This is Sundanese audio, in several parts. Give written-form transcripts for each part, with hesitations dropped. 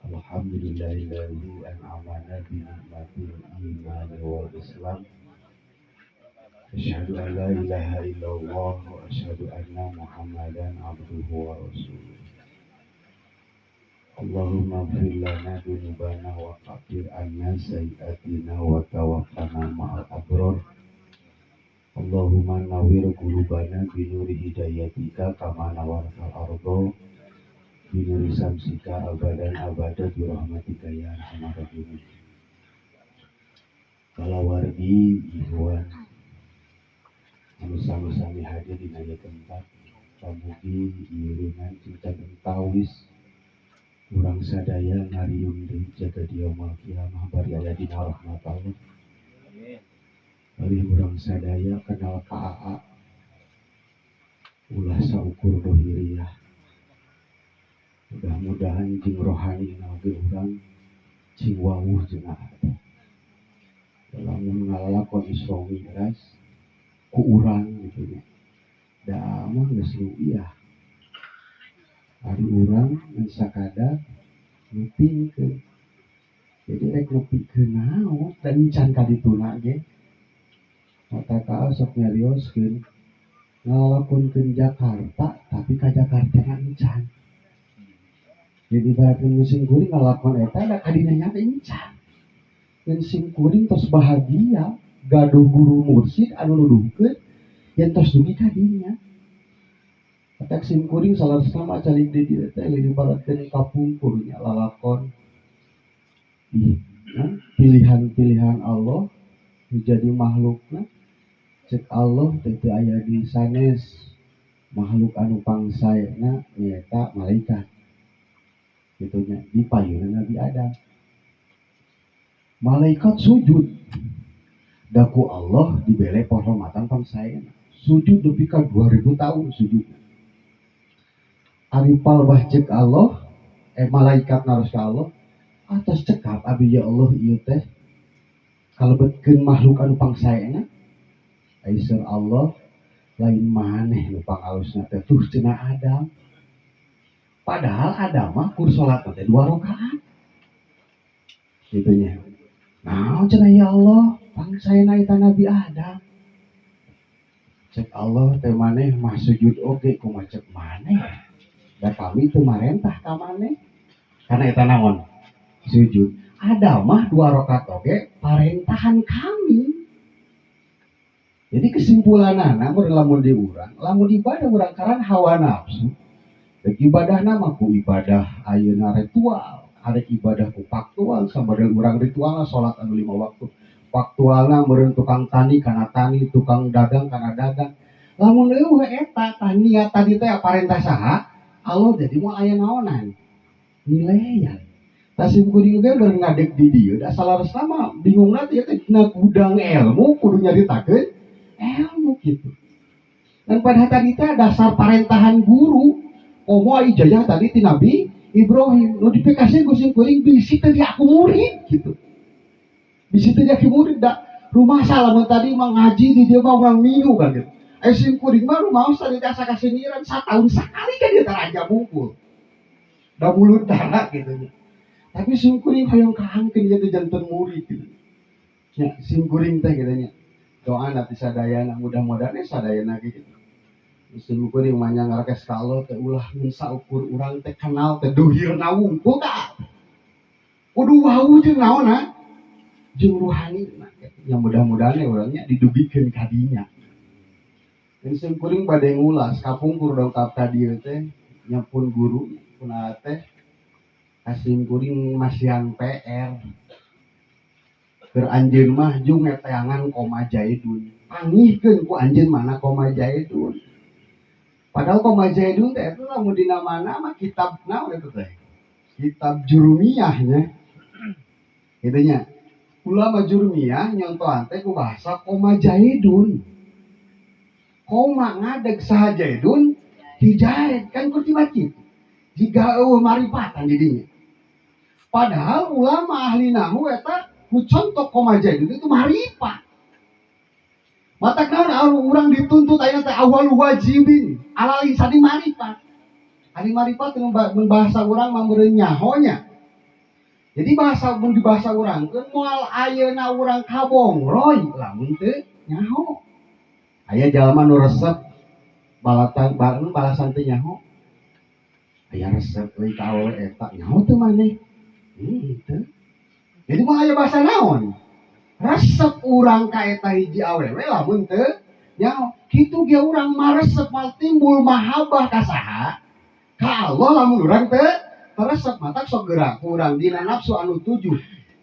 Alhamdulillahilladzi an'amana bi ni'matil iman wal islam. Asyhadu an la ilaha illallah wa asyhadu anna Muhammadan abduhu wa rasuluh. Allahumma ighfir lana dzunubana wa kaffir anna sayyi'atina wa tawaffana ma'al abrar. Allahumma nawwir qulubana bi nuri hidayatika kama nawwartal arda bi nuri samsika abadan abada bi rahmatika ya arhamar rahimin. Kalawargi ikhwan anu sami-sami hadir dina ieu tempat, pamugi ieureungan cinta tawis urang sadaya ngariung deui jaga di yaumul kiamah bari aya dina rahmat Allah. Amin. Bari urang sadaya kenal ka AA ulah saukur dohiriah. Mudah-mudahan jeung rohani oge urang cing wawuh jeung AA teh. Lamun ngalalakon Isra Mi'raj ku urang gitu nya. Da mah geus ru'yah. Ari urang ngan sakadar ngupingkeun. Jadi rek nepikeun naon da encan ka dituna ge. Mata ka sok nyarioskeun ngalakonkeun Jakarta tapi ka Jakarta na encan. Jadi ibaratkeun musim kuring ngalakon eta da kadina nya teh encan. Ngan sim kuring tos bahagia gaduh guru mursyid anu nuduhkeun yen tos dugi ka dinya. Atak sim kuring salah mah calik di dieu teh ibaratkeun kapungkur nya lalakon. Ih, nah, pilihan-pilihan Allah menjadi makhlukna cek Allah teh teu aya di sanes makhluk anu pangsaena nyaeta malaikat. Kitu nya di payuna Nabi Adam. Malaikat sujud da ku Allah dibere penghormatan pangsaena. Sujud nepi ka 2000 tahun sujudna. Ari palbah cek Allah, malaikat naros ka Allah, atos cekap abi ya Allah ieu teh kalebetkeun makhluk anu pangsaena. Aisyah Allah lain maneh nu pangalusna teh tuh cenah Adam. Padahal Adam mah kur salat teh 2 rakaat. Kitu nya. Naon cenah ya Allah pangsaena eta Nabi Adam. Cek Allah teh maneh mah sujud oge kumaha cek maneh. Da kami teu marentah ka maneh. Karena eta naon? Sujud. Adam mah 2 rakaat oge parentahan kami. Jadi kesimpulanana mun lamun di urang, lamun ibadah urang karan hawa nafsu. Rek ibadahna mah ku ibadah ayeuna ritual, arek ibadah ku faktual samade urang ritualna salat anu 5 waktu. Faktualna meureun tukang tani kana tani, tukang dagang kana dagang. Lamun eueuh eta tah niat tadi teh parentah saha? Allah jadi moal aya naonan. Nilaian. Tah sim kuring ge keur ngadeg di dieu da salaresna mah bingungna teh teh dina gudang ilmu kudu nyaritakeun ilmu gitu. Dan pada tadi teh dasar parentahan guru komo ijazah tadi ti Nabi Ibrahim nu dipikasih ku sim kuring bisi teh diaku murid gitu. Bisi teh diaku murid da rumah lamun tadi mah ngaji di dieu mah urang minggu kan gitu. Sim kuring mah rumah tadi teh asa kasingiran satahun sakali kan dia taraja bungkul. Da mulut tara gitu. Tapi sim kuring hoyong kaangkeun ieu teh janten murid gitu. Nya sim kuring teh gitu nya. Doa nanti sadayana mudah-mudahan sadayana gitu. Sim kuring mah nya ngarekes ka Allah teh ulah mun saukur urang teh kenal teh dohirna wungkul ka. Kudu wau jeung naonna? Jeung ruhani nya mudah-mudahan urang nya didugikeun ka dinya. Dan sim kuring bade ngulas kapungkur dongkap ka dieu teh nya pun guru pun teh kasim kuring masihan PR. Keur anjeun mah jung ngeteangan koma jaidun. Pangihkeun ku anjeun mana koma jaidun. Padahal koma jaidun teh eta lamun dina mana mah kitab naon eta teh? Kitab Jurumiyah nya. Kitu nya. Ulama Jurumiyah nyontohan teh ku bahasa koma jaidun. Koma ngadeg saha jaidun hijaid kan kur tiba kitu. Jiga eueuh maripatan di dinya. Padahal ulama ahli nahwu eta ku contoh koma jaidun itu marifat. Matak naon anu urang dituntut ayeuna teh awal wajibin alal insani marifat. Ari marifat mun bahasa urang mah meureun nyaho nya. Jadi bahasa mun di bahasa urang keun moal ayeuna urang kabongroy lamun teu nyaho. Aya jalma nu resep balatan balasan teu nyaho. Aya resep euy ka awewe eta nyaho teu maneh? Teu. Jadi moal aya bahasa naon? Resep urang ka eta hiji awewe lamun teu nyaho. Kitu ge urang maresep moal timbul mahabbah ka saha? Ka Allah lamun urang teu teresep. Matak sok geura ku urang dina nafsu anu 7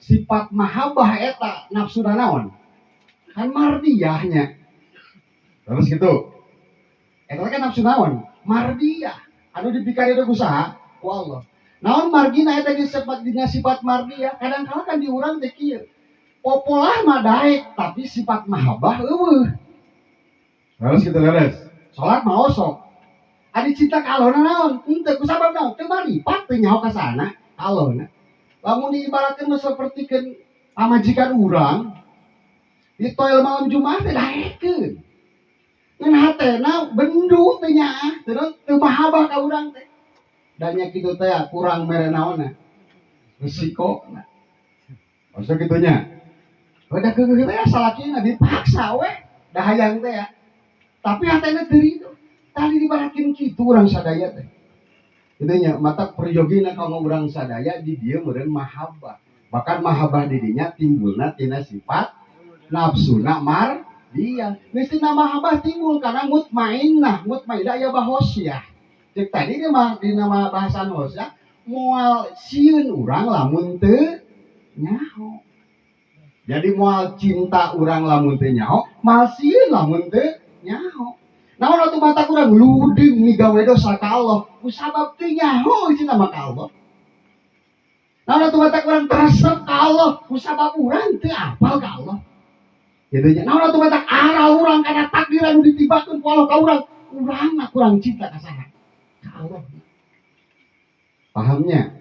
sifat mahabbah eta nafsuna naon? Kan mardiyahnya. Terus gitu. Eta kan nafsu naon? Mardiyah. Anu dipikari ku saha? Ku Allah. Naon margina eta disebut dina sifat mardiyah? Kadang kala kan di urang teh kieu. Popolah mah daek tapi sifat mahabbah eueuh. Terus gitu leres. Salat mah osok. Adi cinta ka Allah naon? Henteu ku sabab naon? Teu maripat teu nyaho ka sana Allah. Lamun diibaratkeun mah sapertikeun pamajikan urang di toel malam Jumat teh daekeun. Ngan hatena bendu teu nyaah, teu mahabbah ka urang teh. Da nya kitu teh kurang mere naonna? Risiko. Maksud kitu nya. Udah keukeuh teh salakina dipaksa we da hayang teh ya. Tapi hatena teu rido. Tadi dibarakin kitu urang sadaya teh. Kitu nya mata perjogina kanggo urang sadaya di dieu meureun mahabbah. Bahkan mahabbah di dinya timbulna tina sifat nafsuna mardiyah. Mesti mahabbah timbul karena mutmainnah, mutmainnah aya bahosyah. Cek tadi dia mah dina bahasan hosyah moal sieun urang lamun teu nyaho. Jadi moal cinta urang lamun teu nyaho, moal sieun lamun teu nyaho. Naon atuh mata kurang ludeng migawe dosa ka Allah, ku sabab teu nyaho cinta mah ka Allah. Naon atuh mata kurang teresep ka Allah, ku sabab urang teu apal ka Allah. Kitu nya. Naon atuh mata aral urang kana takdir anu ditibakeun ku Allah ka urang, urang mah kurang cinta ka saha? Ka Allah. Pahamnya?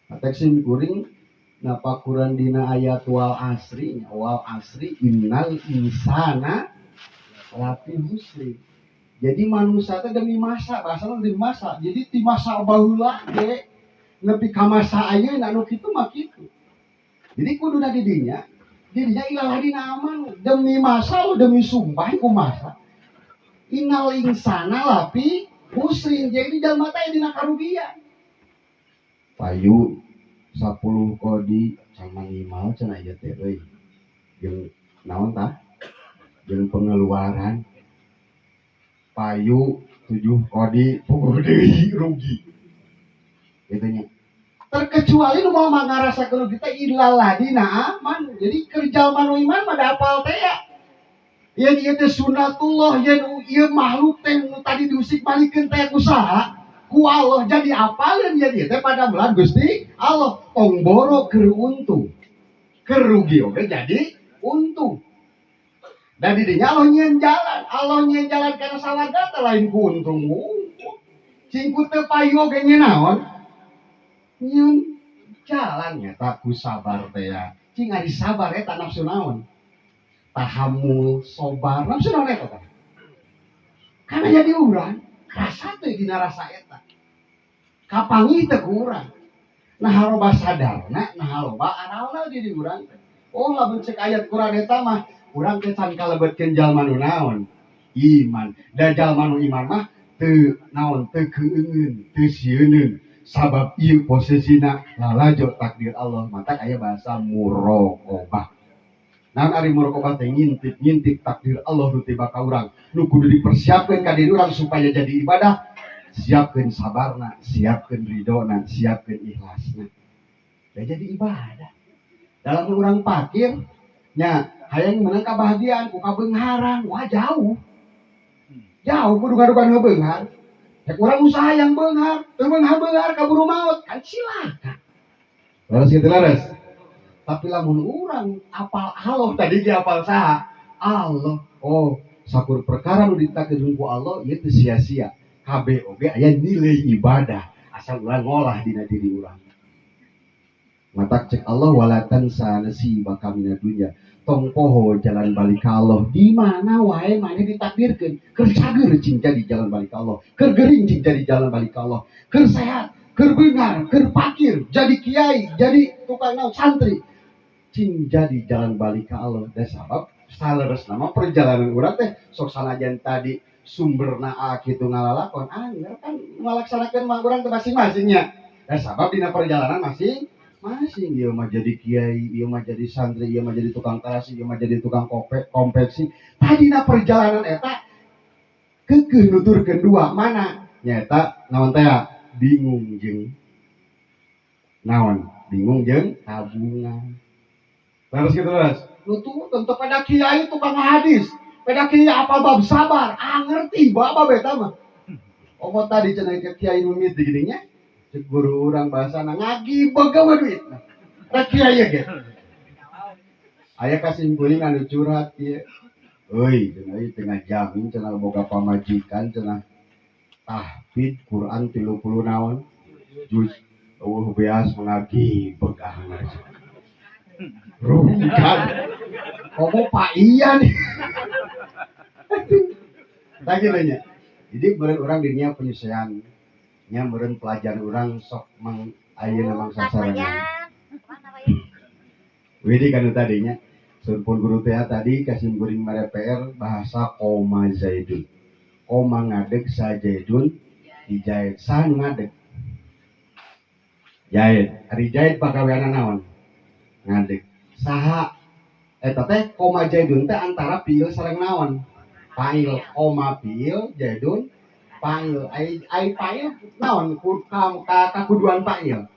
Matak sim kuring napakuran dina ayat wal asri, wal asri innal insana lafi khusri. Jadi manusia teh demi masa, bahasana demi masa. Jadi ti masa baheula ge nepi ka masa ayeuna anu kitu mah kitu. Jadi kuduna di dinya, di dinya ilaladina amanu demi masa lu demi sumpah ku masa. Innal insana lafi khusrin. Jadi jalma teh dina karugian. Payu 10 kodi sama ngimal cenah ieu teh euy. Jeung naon tah? Jeung pengeluaran payu 7 kodi puguh deui rugi. Kitu nya. Terkecuali nu moal ngarasakeun kita illal ladina aman. Jadi kerja manu iman mah da apal teh ya. Yen ieu teh sunatullah, yen ieu makhluk teh nu tadi diusik balikeun teh ku saha? Ku Allah. Jadi apaleun yen ieu teh padamelan Gusti Allah. Tong boro keur untung. Keur rugi oge jadi untung. Dan di dinya Allah nyieun jalan, Allah nyieun jalan kana sawarga teh lain ku untung untung. Cing ku teu payu oge nyieun naon? Nyieun jalan nyata ku sabar teh ya. Cing ari sabar eta nafsu naon? Tahammul, sobar, nafsu naon eta teh? Karena jadi urang rasa teh dina rasa eta. Kapanggih teh ku urang. Nah loba sadarna, nah loba aralna di urang teh. Oh lamun cek ayat Quran eta mah urang teh can kalebetkeun jalma nu naon? Iman. Da jalma nu iman mah teu naon, teu keungeun, teu sieuneun. Sabab ieu posisina lalajo takdir Allah. Matak aya bahasa muraqabah. Naon ari muraqabah teh ngintip-ngintip takdir Allah nu tiba ka urang. Nu kudu dipersiapkeun ka diri urang supaya jadi ibadah. Siapkeun sabarna, siapkeun ridona, siapkeun ikhlasna. Da jadi ibadah. Dalam urang pakir nya hayang menang kebahagiaan ku kabeungharan, wah jauh. Jauh kudu ngadukan beunghar. Ya kurang usaha yang beunghar, teu beunghar-beunghar kaburu maut, kan cilaka. Leres kitu leres. Tapi lamun urang apal Allah tadi ge apal saha? Allah. Oh, sakur perkara nu ditakdirkeun ku Allah ieu teu sia-sia. Kabeh oge aya nilai ibadah asal urang ngolah dina diri urang. Matak cek Allah wala tansa nasibaka minad dunya. Tong poho jalan balik ka Allah di mana wae maneh ditakdirkeun. Keur cager cing jadi jalan balik ka Allah, keur gering cing jadi jalan balik ka Allah, keur sehat Keur beunghar, keur fakir, jadi kiai, jadi tukang naon santri. Cing jadi jalan balik ka Allah. Da sabab saleresna mah perjalanan urang teh sok sanajan tadi sumberna kitu ngalalakon anger kan ngalaksanakeun mah urang teh masing-masingnya. Da sabab dina perjalanan masing-masing ieu mah jadi kiai, ieu mah jadi santri, ieu mah jadi tukang tarasi, ieu mah jadi tukang konveksi. Tadina perjalanan eta keukeuh nuturkeun dua mana? Nyaeta naon teh? Bingung jeung naon? Bingung jeung tabungan. Terus gitu terus. Nuturkeun teu pada kiai tukang hadis, pada kiai apa bab sabar, ah ngerti bab eta mah. Oh tadi cenah ke kiai nu mimiti gini nya. Cek guru urang bahasana ngagibeg we duit. Da kiai ge. Aya kasimkuring anu curhat kieu. Euy, cenah ieu teu ngajamin cenah boga pamajikan cenah tahfidz Quran 30 naon juz eueuh beas mengagibeg ah rugi kan komo Pak Ian. Tah kitu nya. Jadi meureun urang dirinya penyesuaian nya meureun pelajaran urang sok mang ayeuna mangsa sasarengan. Widi kan tadinya pun guru teh tadi kasim kuring mere PR bahasa qoma zaidun. Qoma ngadeg sa zaidun dijahit sa nu ngadeg. Jahit. Ari jahit pagaweanna naon? Ngadeg. Saha eta teh qoma zaidun teh antara fiil sareng naon? Fa'il. Qoma fiil zaidun fa'il. Ai fa'il naon? Kakuduan fa'il.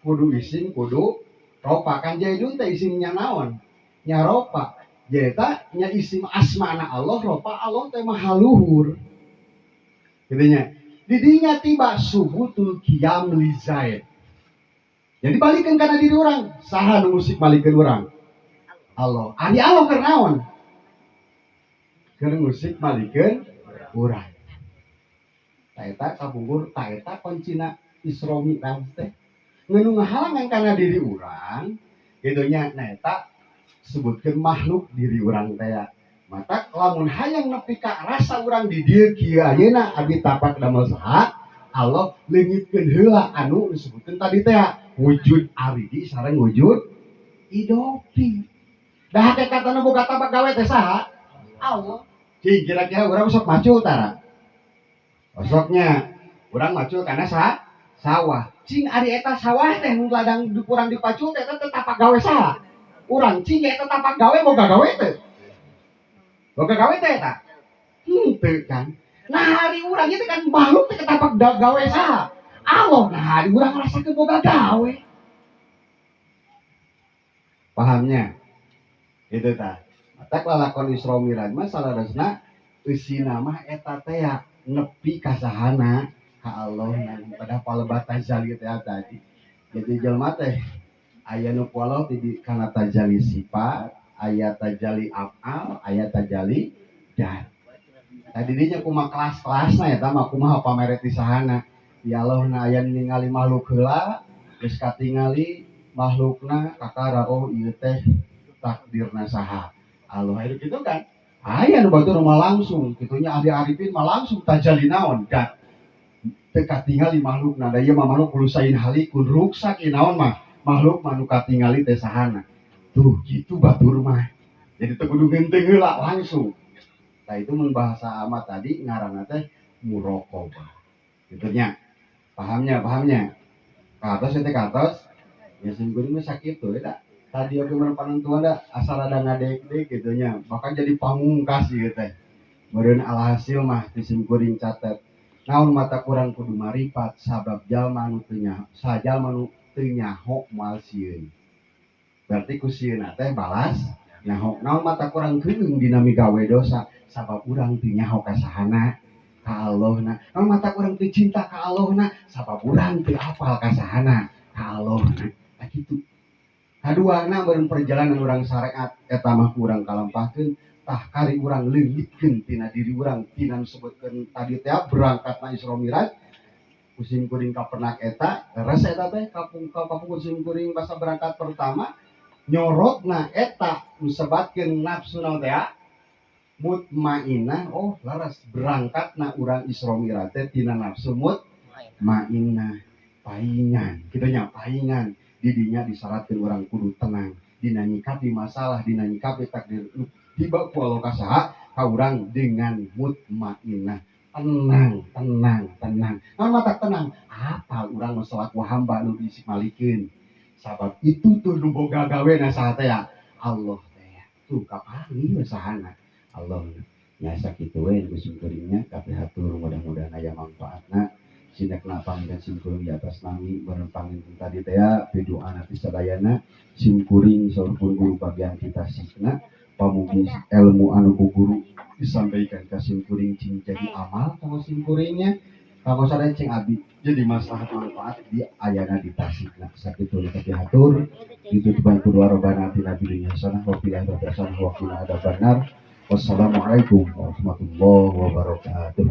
Kudu isim kudu ropa kan zaidun teh isimnya naon? Nya ropa. Jeta nya isim asmana Allah ropa Allah teh maha luhur. Gitu nya. Didinya tiba subutul qiyam li Zaid. Jadi balikeun kana diri urang, saha nu musik balikeun urang? Allah. Ari Allah keur naon? Keur musik balikeun urang. Ta eta kapungkur, ta eta kuncina Isra Mi'raj teh. Ngeunu ngahalangan kana diri urang, kitu nya. Nah eta sebutkeun makhluk diri urang teh. Mata lamun hayang nepi ka rasa urang di dieu kieu ayeuna abdi tapak damel saha? Allah leungitkeun heula anu disebutkeun tadi teh wujud aridi sareng wujud idofi. Da hakikatna boga tapak gawe teh saha? Allah. Cing kira-kira urang sok macul tara? Osoknya urang macul kana sawah. Cing ari eta sawah teh nu ladang kurang dipacul teh eta teh tapak gawe saha? Urang cing eta tapak gawe boga gawe teh. Boga gawe teh eta? Henteu kan. Nah hari urang itu kan makhluk teh tapak gawe saha? Allah. Nah hari urang ngarasakeun boga gawe. Pahamnya? Itu tah. Matak lalakon Isra Mi'raj mah saleresna eusina mah eta teh nepi ka sahana ka Allah nang pada palebat tajali teh tadi. Jadi jelema teh aya nu ku Allah di kana tajali sifat, aya tajali afal, aya tajali dat. Tadi dinya kumaha kelas-kelasna eta mah kumaha pamere ti sahana. Ya Allah na aya ningali makhluk heula, geus katingali makhlukna kakara oh ieu teh takdirna saha. Allah aya kitu kan. Aya nu batur mah langsung kitunya ahli arifin mah langsung tajali naon dat. Teu katingali makhlukna da ieu mah makhluk kulusain halikun ruksak ieu naon mah makhluk mah nu katingali teh sahana. Tuh gitu batur mah. Jadi teu kudu geunteng heula langsung. Nah itu mun bahasa amat tadi ngaranna teh muraqabah. Gitu nya. Pahamnya, pahamnya. Ka atas teh ka atas. Ya sim kuring mah sakitu eta. Tadi oge meureun panentuan da asal ada ngadek-dek gitu nya. Bahkan jadi pamungkas ieu teh. Meureun alhasil mah ti sim kuring catet. Naon mata kurang kudu maripat sabab jalma nu teu nyaho, sajalma nu teu nyaho moal sieun. Berarti ku sieunna teh balas nyaho. Naon mata kurang keung dina migawe dosa sabab urang teu nyaho ka sahana ka Allahna. Naon mata kurang teu cinta ka Allahna sabab urang teu apal ka sahana ka Allahna. Tah kitu. Kaduana meureun perjalanan urang syariat eta mah kurang kalampahkeun tah kari urang leungitkeun tina diri urang tina nu sebutkeun tadi teh berangkatna Isra Mi'raj kusim kuring kapernak eta leres eta teh kapungkur sim kuring basa berangkat pertama nyorotna eta nu sebatkeun nafsu naon teh mutmainah oh leres berangkatna urang Isra Mi'raj teh tina nafsu mutmainah. Paingan kitu nya, paingan didinya disyaratkeun urang kudu tenang dina nyikapi masalah, dina nyikapi takdir tiba ku Allah ka saha, ka urang dengan mutmainah, tenang, tenang, tenang. Naon matak tenang? Apal urang mah selaku hamba nu disikmalikeun, sabab itu tuh nu boga gawe na saha teh ya? Allah teh ya. Tuh kapanggih we sahana Allah nya. Sakitu we nu simkuringnya kapihatur, mudah-mudahan aya manfaatna. Sinekna panginten simkuring di atas nami bareng panginten tadi teh ya piduana ti sadayana simkuring saur pun guru bagian kita sikna. Pamugi ilmu anu ku guru disampaikan ka simkuring cing jadi amal kanggo simkuringnya, kanggo sadaya, cing abdi jadi maslahat manfaat di ayana di Tasikna. Sakitu nu kapihatur, ditutupan ku doa robbana atina fid dunya hasanah wa fil akhirati hasanah wa qina adzabannar. Wassalamualaikum warahmatullahi wabarakatuh.